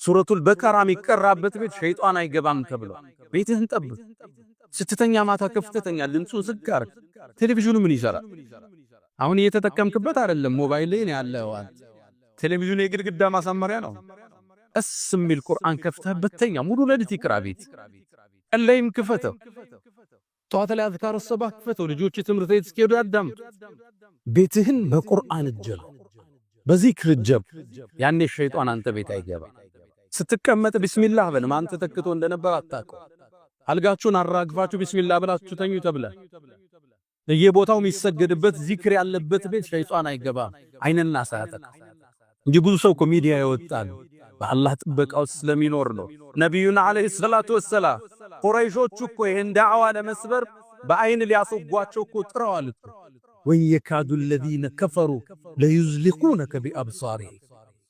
ሱረቱል በቀራ የሚቀራበት ቤት ሸይጣን አይገባም ተብሏል። ቤትህን ጠብቅ። ስትተኛ ማታ ከፍተህ ተኛ፣ ድምፁን ዝግ አድርግ። ቴሌቪዥኑ ምን ይሰራል? አሁን እየተጠቀምክበት አይደለም፣ ሞባይል ላይ ነው ያለው። ቴሌቪዥኑ የግድግዳ ማሳመሪያ ነው። ቀስ የሚል ቁርአን ከፍተህበት ተኛ። ሙሉ ሌሊት ይቅራ ቤት። ቀን ላይም ክፈተው። ጠዋት ላይ አዝካር ሰባህ ክፈተው። ልጆች ትምህርት ቤት እስኪሄዱ ያዳምጡ። ቤትህን በቁርአን እጀብ፣ በዚክር እጀብ። ያኔ ሸይጣን አንተ ቤት አይገባ። ስትቀመጥ ቢስሚላህ በል። ማን ተተክቶ እንደነበር አታውቀው። አልጋችሁን አራግፋችሁ ቢስሚላህ ብላችሁ ተኙ ተብለ በየቦታው የሚሰገድበት ዚክር ያለበት ቤት ሸይጣን አይገባም፣ አይንና ሳያጠቃ እንጂ። ብዙ ሰው እኮ ሚዲያ ይወጣል በአላህ ጥበቃ ውስጥ ስለሚኖር ነው። ነቢዩና ዓለይሂ ሰላቱ ወሰላም ቁረይሾቹ እኮ ይህን ዳዕዋ ለመስበር በአይን ሊያስወጓቸው እኮ ጥረዋል እኮ። وإن يكاد الذين كفروا ليزلقونك بأبصارهم።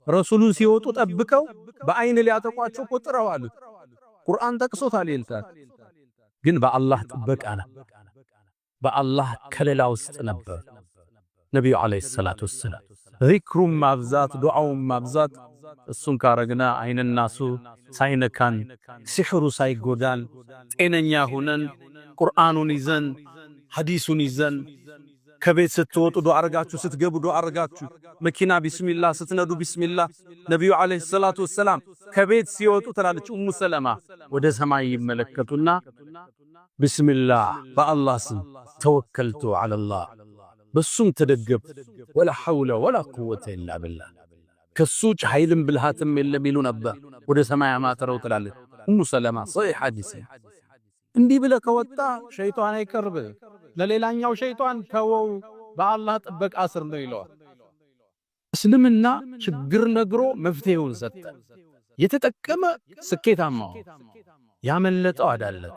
ረሱሉን ሲወጡ ጠብቀው በአይን ሊያጠቋቸው እኮ ጥረዋል። ቁርአን ጠቅሶታል። ይልታል ግን በአላህ ጥበቃ ነበር፣ በአላህ ከለላ ውስጥ ነበር ነቢዩ ዓለይሂ ሰላቱ ወሰላም። ዚክሩን ማብዛት፣ ዱዓውን ማብዛት፣ እሱን ካረግና አይንናሱ ሳይነካን፣ ሲሕሩ ሳይጎዳን፣ ጤነኛ ሁነን፣ ቁርአኑን ይዘን፣ ሐዲሱን ይዘን፣ ከቤት ስትወጡ ዱዓ አርጋችሁ፣ ስትገቡ ዱዓ አርጋችሁ፣ መኪና ቢስሚላህ፣ ስትነዱ ቢስሚላህ። ነቢዩ ዓለይሂ ሰላቱ ወሰላም ከቤት ሲወጡ ትላለች ኡሙ ሰለማ፣ ወደ ሰማይ ይመለከቱና ቢስሚላህ፣ በአላህ ስም፣ توكلت على الله፣ በሱም ተደገፍ፣ ولا حول ولا قوة إلا بالله፣ ከሱ ውጭ ኃይልም ብልሃትም የለም ይሉ ነበር። ወደ ሰማይ አማተረው ትላለች ኡሙ ሰለማ። ሰሒህ ሐዲስ። እንዲህ ብለህ ከወጣ ሸይጣን አይቀርብ። ለሌላኛው ሸይጣን ተወው፣ በአላህ ጥበቃ ስር ነው ይለዋል። እስልምና ችግር ነግሮ መፍትሄውን ሰጠ። የተጠቀመ ስኬታማ፣ ያመለጠው አዳለት።